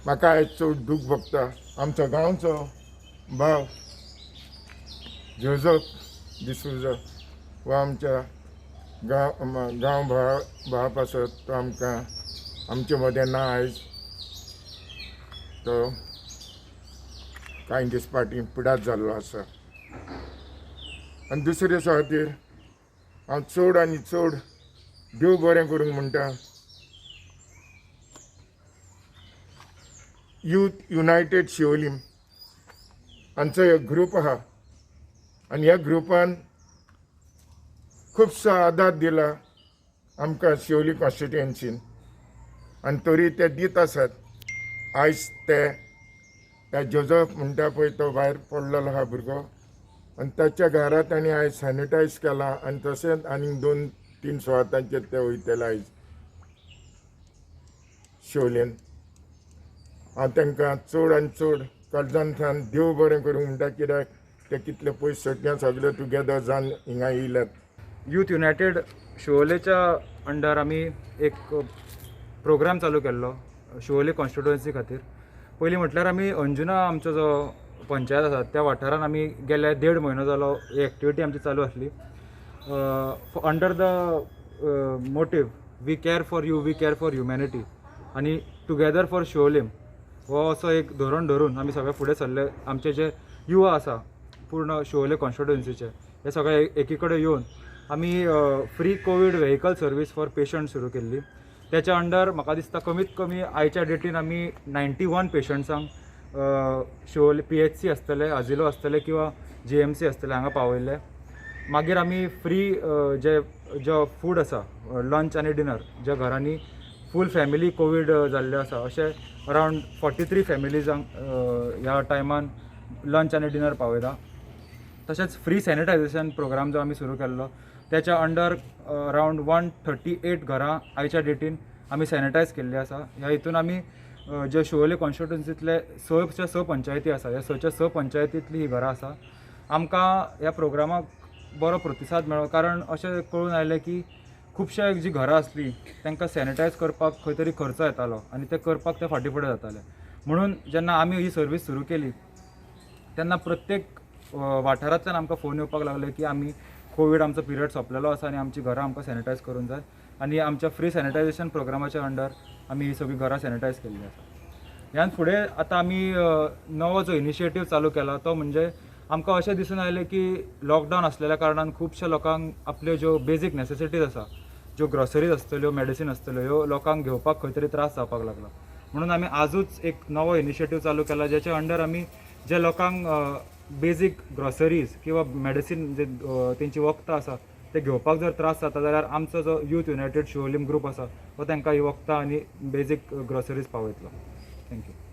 म्हाका आयज चड दूख भोगता. आमचो गांवचो भाव जोजफ डिसोजा हो आमच्या गांव भावा पासत तो आमकां आमचे मदें ना आयज. तो कांय दीस फाटीं पिडात जाल्लो आसा. आनी दुसरे खातीर हांव चड आनी चड देव बरें करूंक म्हणटा यूथ युनायटेड शिवोलीम हांचो एक ग्रूप आहा आनी ह्या ग्रुपान खुबसो आदार दिला आमकां शिवोली कॉन्स्टिट्युएन्सीन आनी तरी ते दीत आसात. आयज ते त्या जोजफ म्हणटा पळय तो भायर पडलेलो आहा भुरगो आनी ताच्या घरा तांणी आयज सॅनिटायज केला आनी तशेंच आनीक 2-3 सुवातांचेर ते वयतले आयज शिवोलेन. हांव तांकां चड आनी चड काळजांतल्यान देव बरें करूंक म्हणटा कित्याक ते कितले पयस सगळे सगळे टुगेदर जावन हिंगा येयल्यात. यूथ युनायटेड शिवोलेच्या अंडर आमी एक प्रोग्राम चालू केल्लो शिवोले कॉन्स्टिट्युएन्सी खातीर. पयलीं म्हटल्यार आमी अंजुना आमचो जो पंचायत आसा त्या वाठारान आमी गेले 1.5 म्हयनो जालो ही एक्टिविटी आमची चालू आसली. Under the motive we care for you, we care for humanity आनी टुगेदर फॉर शिवोलीम हो असो एक धोरण धरून आमी सगळे फुडें सरले. आमचे जे युवा आसा पूर्ण शिवोले कॉन्स्टिट्युएन्सीचे हे सगळे एकी कडेन येवन आमी free covid vehicle service for patient सुरू केल्ली. त्याच्या अंडर म्हाका दिसता कमीत कमी आयच्या डेटीन आमी 91 पेशंट्सांक शिवोले PHC आसतले, आजिलो आसतले किंवा GMC आसतले हांगा पावयल्ले. मागीर आमी फ्री जे जो फूड आसा लंच आनी डिनर ज्या घरांनी फूल फॅमिली कोवीड जाल्ले आसा अशे अरावंड 43 फॅमिलीजांक ह्या टायमान लंच आनी डिनर पावयता. तशेंच फ्री सॅनिटायझेशन प्रोग्राम जो आमी सुरू केल्लो त्याच्या अंडर अरावंड 138 घरां आयच्या डेटीन आमी सॅनिटायज केल्ली आसा. ह्या हितून आमी जे शिवोले कॉन्स्टिट्युएन्सींतले 6च्या 6 पंचायती आसा ह्या 6च्या 6 पंचायतींतली ही घरां आसा. आमकां ह्या प्रोग्रामाक बरो प्रतिसाद मेळ्ळो कारण अशें कळून आयलें की खुबशे जी घरां आसली तांकां सॅनिटायज करपाक खंय तरी खर्च येतालो आनी ते करपाक ते फाटीं फुडें जाताले. म्हणून जेन्ना आमी ही सर्वीस सुरू केली तेन्ना प्रत्येक वाठारांतल्यान आमकां फोन येवपाक लागले की आमी कोवीड आमचो पिरियड सोंपलेलो आसा आनी आमची घरां आमकां सॅनिटायज करूंक जाय आनी आमच्या फ्री सॅनिटायझेशन प्रोग्रामाच्या अंडर आमी ही सगळीं घरां सॅनिटायज केल्ली आसा. ह्यान फुडें आतां आमी नवो जो इनिशिएटीव चालू केला तो म्हणजे आमकां अशें दिसून आयलें की लॉकडावन आसलेल्या कारणान खुबश्या लोकांक आपल्यो ज्यो बेजीक नॅसेसिटीज आसा, ज्यो ग्रॉसरीज आसतल्यो, मेडिसीन आसतल्यो, ह्यो लोकांक घेवपाक खंय तरी त्रास जावपाक लागला. म्हणून आमी आजूच एक नवो इनिशिएटीव चालू केला ज्याच्या अंडर आमी ज्या लोकांक बेजीक ग्रॉसरीज किंवा मेडिसीन जे तेंची वखदां आसा ते घेवपाक जर त्रास जाता जाल्यार आमचो जो यूथ युनायटेड शिवोलीम ग्रूप आसा तो तांकां ही वखदां आनी बेजीक ग्रॉसरीज पावयतलो. Thank you.